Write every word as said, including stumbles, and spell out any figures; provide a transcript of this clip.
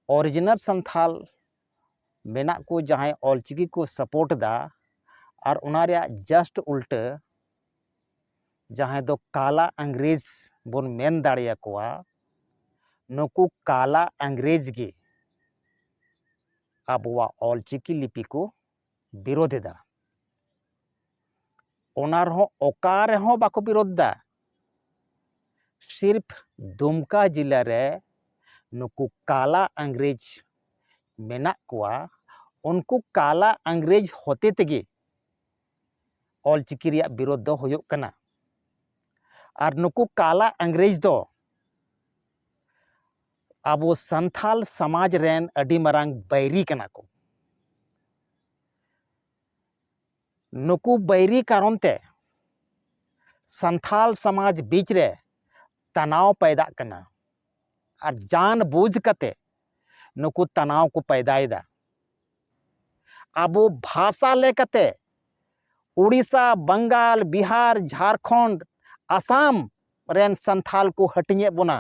Original Santhal ᱢᱮᱱᱟᱜ ᱠᱚ ᱡᱟᱦᱟᱸᱭ ᱚᱞᱪᱤᱠᱤ ᱠᱚ ᱥᱟᱯᱳᱨᱴ ᱮᱫᱟ, ᱟᱨ ᱚᱱᱟ ᱨᱮᱭᱟᱜ ᱡᱟᱥᱴ ᱩᱞᱴᱟᱹ ᱡᱟᱦᱟᱸᱭ ᱫᱚ ᱠᱟᱞᱟ ᱤᱝᱨᱮᱡᱽ ᱵᱚᱱ ᱢᱮᱱ ᱫᱟᱲᱮᱭᱟᱠᱚᱣᱟ, ᱱᱩᱠᱩ ᱠᱟᱞᱟ ᱤᱝᱨᱮᱡᱽ ᱜᱮ ᱟᱵᱚᱣᱟᱜ ᱚᱞᱪᱤᱠᱤ ᱞᱤᱯᱤ ᱠᱚ ᱵᱤᱨᱳᱫᱷ ᱮᱫᱟ᱾ ᱚᱱᱟ ᱨᱮᱦᱚᱸ ᱚᱠᱟ ᱨᱮᱦᱚᱸ ᱵᱟᱠᱚ ᱵᱤᱨᱳᱫᱷ ᱮᱫᱟ᱾ ᱥᱤᱨᱯ ᱫᱩᱢᱠᱟ ᱡᱮᱞᱟ ᱨᱮ ᱱᱩᱠᱩ ᱠᱟᱞᱟ ᱤᱝᱨᱮᱡᱽ ᱢᱮᱱᱟᱜ ᱠᱚᱣᱟ, ᱩᱱᱠᱩ ᱠᱟᱞᱟ ᱤᱝᱨᱮᱡᱽ ᱦᱚᱛᱮ ᱛᱮᱜᱮ ᱚᱞᱪᱤᱠᱤ ᱨᱮᱭᱟᱜ ᱵᱤᱨᱳᱫᱷ ᱫᱚ ᱦᱩᱭᱩᱜ ᱠᱟᱱᱟ᱾ ᱟᱨ ᱱᱩᱠᱩ ᱠᱟᱞᱟ ᱤᱝᱨᱮᱡᱽ ᱫᱚ ᱟᱵᱚ ᱥᱟᱱᱛᱷᱟᱞ ᱥᱚᱢᱟᱡᱽ ᱨᱮᱱ ᱟᱹᱰᱤ ᱢᱟᱨᱟᱝ ᱵᱟᱹᱭᱨᱤ ᱠᱟᱱᱟ ᱠᱚ᱾ ᱱᱩᱠᱩ ᱵᱟᱹᱭᱨᱤ ᱠᱟᱨᱚᱱ ᱛᱮ ᱥᱟᱱᱛᱷᱟᱞ ᱥᱚᱢᱟᱡᱽ ᱵᱤᱪ ᱨᱮ ᱛᱟᱱᱟᱣ ᱯᱟᱭᱫᱟᱜ ᱠᱟᱱᱟ᱾ ᱟᱨ ᱡᱟᱱ ᱵᱩᱡᱽ ᱠᱟᱛᱮ ᱱᱩᱠᱩ ᱛᱟᱱᱟᱣ ᱠᱚ ᱯᱟᱭᱫᱟᱭᱮᱫᱟ᱾ ᱟᱵᱚ ᱵᱷᱟᱥᱟ ᱞᱮᱠᱟᱛᱮ ᱩᱲᱤᱥᱥᱟ, ᱵᱟᱝᱜᱟᱞ, ᱵᱤᱦᱟᱨ, ᱡᱷᱟᱲᱠᱷᱚᱸᱰ, ᱟᱥᱟᱢ ᱨᱮᱱ ᱥᱟᱱᱛᱷᱟᱞ ᱠᱚ ᱦᱟᱹᱴᱤᱧᱮᱫ ᱵᱚᱱᱟ᱾